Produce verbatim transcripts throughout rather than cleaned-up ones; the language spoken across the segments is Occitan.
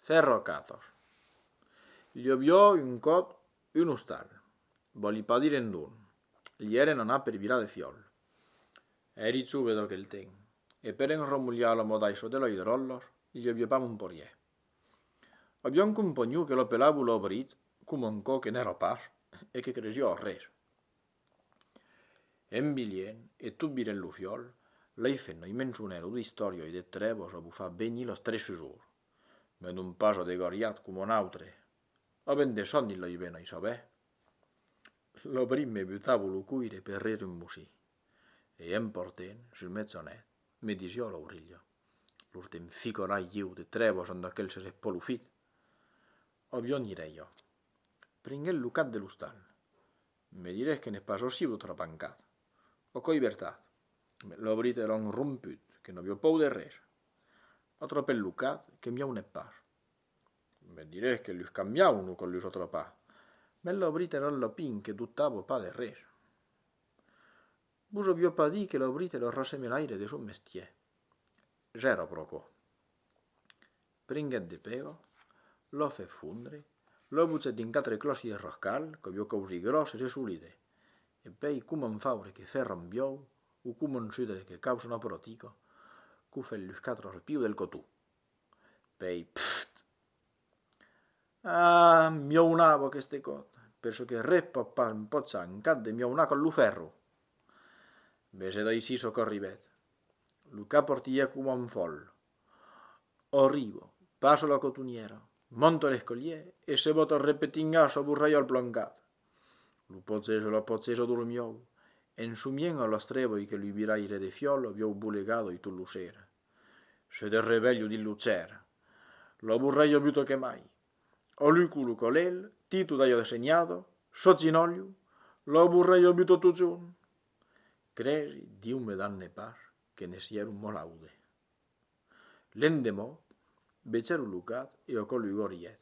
Tèrra Catas. Li aviá un còp un ostal. Vòli pas dire en d'on. Li hèren anar per virar de fiòl. Èri jove d'aquel temps, e per enremolhar la modaissa de las dròllas, li aviá pas mon parièr. Aviá un companhon que l'apelavan Labrit, coma un còp que n'èra pas, e que cresiá a res. En vilhent e tot virent lo fiòl, las femnas i menjonèron d'istòrias e de trèvas a vos far venir las tres susors. Mès non pas a de gariats coma nautres. Avèm de sang dins las venas, sabètz. Labrit me butava lo coire per rire un bocin. E en partent, sul mejanet, me disiá a l'aurelha: Lor te'n ficarai ieu de trèvas amb aqueles espalofits. Aviá una idèia. Prenguèt lo cap de l'ostal. Me diretz que n'es pas aisit de trapar un cat. Aquò es vertat. Mès Labrit èra un romput, que n'aviá paur de res. Atrapèt lo cat, que miaunèt pas. Me diretz que los cats miaunan quand los atrapan. Mès Labrit èra un lapin que dobtava pas de res. Vos aviá pas dit que Labrit èra rassemelaire de son mestièr. Gèra pro aquò. Prenguèt de pega, la fèt fondre, la botgèt dins quatre clòsses de rascal, qu'aviá causits gròsses e solides, e pèi, coma un faure que fèrra un buòu, o coma un sudre que causa una pratica, cofèt los quatre arpius del coton. Pèi, pft! Ah, miaunava aqueste còp, per çò que res pòt pas empachar un cat de miaunar quand lo fèrra. Vesetz aicí çò qu'arribèt. Lo cat partiá coma un fòl. Arriba, passa la cotonièra, monta l'escalièr e se bota repetingar sa borrèia al plancat. Lo pagés e la pagesa dormián, en somient a las trèvas que lo viraire de fiòl aviá bolegadas tot lo ser. Se desrevelhan dins lo ser. La borrèia buta que mai. Alucan lo calelh, Tito daja de senhada, s'agenolhan, la borrèia buta totjorn. Cresi, Diu me damne pas, que ne sièron malaudes. L'endeman, vegèron lo cat e aquò los garièt.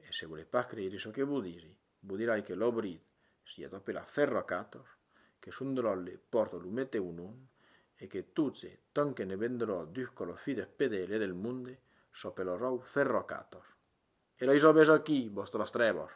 E se volètz pas creire çò que vos disi, vos dirai que Labrit sièt apelat Fèrracatas, que son dròlle pòrta lo meteis nom, e que totge tant que ne vendrà dusca la fin dels pedèls del monde, s'apelarà Fèrracatas. E las avètz aquí, vòstras trèvas!